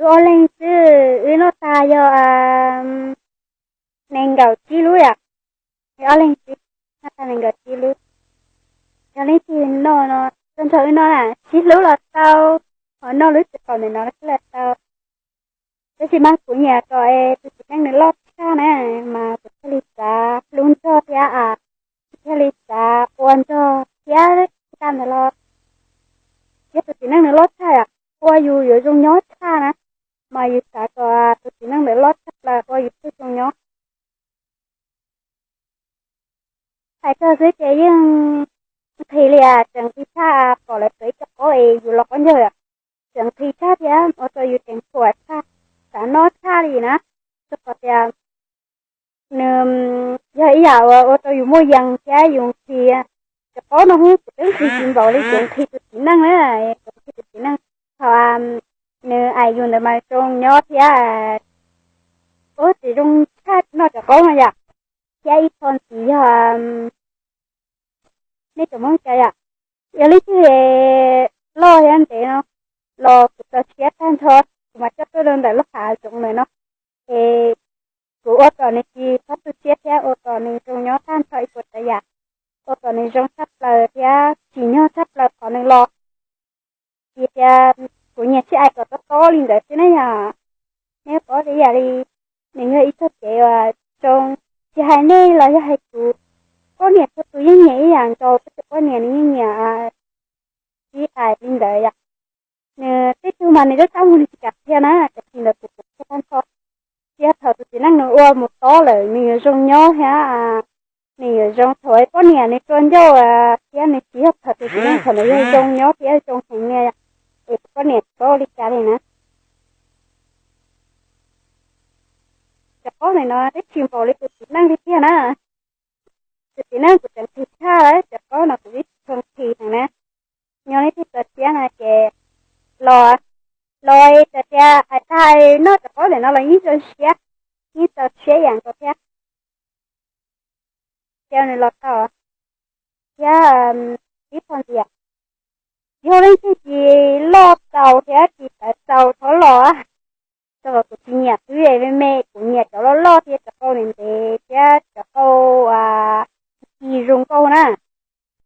Wb ob leeg xwb, wb noj tag yog nees nkaum tsib lub yom. Wb ob leeg xwb, noj tag nees nkaum tsib lub. Yog leej twg noj no, tag nrho wb noj na, tsib lub los tau, ho noj lub tsis pom ntawm no xwb los tau. Tab sis mas kuv nyiam kom es tus txiv neej nws loj tshaj na, mas kuv thiaj li xav hlub nrog thiab, kuv thiaj li xav ua nrog thiab tsis tas ntawd los thiab tus txiv neej nws loj tshaj yom, ua yus yuav zoo nyob tshaj na, mas yus xav kom tus txiv neej ntawd loj tshaj plaws ua yus thiaj zoo nyob. Hais txog xwb ces yeej nqhis li as, tseem nqhis tshaj pom lawv txawv ib co qaub es yus los qaub ncaug, tseem nqhis tshaj thiab ua rau yus tseem thuam tshaj, xav noj tshaj li na, rau qhov tias nws yog ib yam uas ua rau yus muaj yees thiab yus nqhis. Cov qaub no kuv twb nqhis tsis npaum li kuv nqhis tus txiv neej na, kuv nqhis tus txiv neej, thaum nws aim yus ntawd mas zoo nyob thiab, ua tsis zoo tshaj noj cov qaub no yom. Thiab ib qho ntxiv yog nej cov Hmoob cov yom, yog leej twg loj thiab ntev no los kuv txaus siab tag nrho, kuv mam coj tuaj rau ntawm lub hav zoov ntawm no es kuv ua kom nws tsis txhob tu siab thiab ua kom nws zoo nyob tag nrho ib puas tsav yam, ua kom nws zoo tshaj plaws thiab tsim nyog tshaj plaws qhov nws los. Vim tias kuv nyiam sib aim kom tob tob li ntawd xwb na yom. Nej paub tias ib yam li nws yog ib txoj kev uas zoo, tsis hais nej los yog hais kuv, poj niam txhua tus yeej nyiam ib yam nkaus, peb tus poj niam nws yeej nyiam sib aim li ntawd yom. Nws tej tug mas nws lub tab mus nws tsis kam qhia na, tab sis ntawd kuv qhia tag nrho. Tsis yog thaum tus txiv neej nws ua mus tob lawm nws yuav zoo nyob thiab, nws yuav zoo thaum poj niam nws tua ncauj thiab nws tsis yog thaum tus txiv neej thaum ntawd yog zoo nyob thiab zoo heev li, es tus poj niam tsis paub ua li cas li na. Cov qaub ntawm no twb tsis npaum li tus txiv neej li tiag na. Tus txiv neej kuv tseem nqhis tshaj lawm, cov qaub no kuv twb tsis tshua nqhis heev na. Nyob li tej txaus siab no ces los, los txawm tias hais tag noj cov qaub ntawm no los yeej txaus siab, yeej txaus siab ib yam nkaus thiab. Ces nws los tau thiab, ib qho ntxiv, yog leej twg tsis loj txaus thiab